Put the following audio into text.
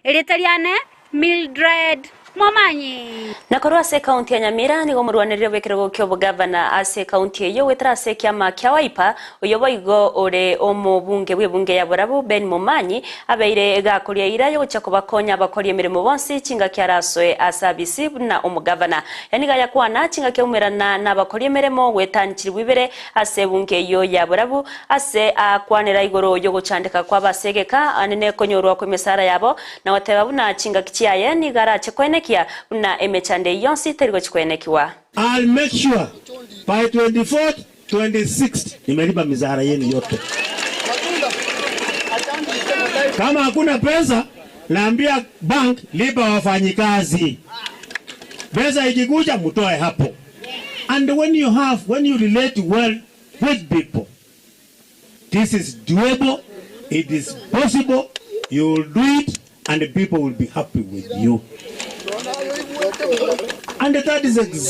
Erieta riane Mildred Momanyi. Na korwa ase ekaunti ya Nyamira nigo omorwanereri bw'ekerogo ki'obogavana ase ekaunti eyio goetera ase ekiama kia Wiper, oyio boigo ore omobunge bw'ebunge ya Borabu Ben Momanyi, abeire gakoria eira y'ogochia kobakonya abakori emeremo bonsi chingaki arasoe ase abisi buna omogavana. Aya nigo ayakwana chingaki aumerana nabakori emeremo goetania chilibu ibere ase ebunge eyio ya Borabu ase akwanera igoro y'ogochandeka kwabo ase egeka anene konyorwa kw'emesara yabo, Na goteba buna chingaki chiaye nigo arache koenekia buna emechando eyio yonsi teri gochia koenekiwa. I'll make sure by 24th, 26th nimelipa mishahara yenu yote. Kama hakuna pesa naambia bank lipa wafanyikazi. Pesa ikikuja mtoe hapo. And when you have, when you relate well with people, this is doable, it is possible, you will do it and the people will be happy with you. And that is exactly.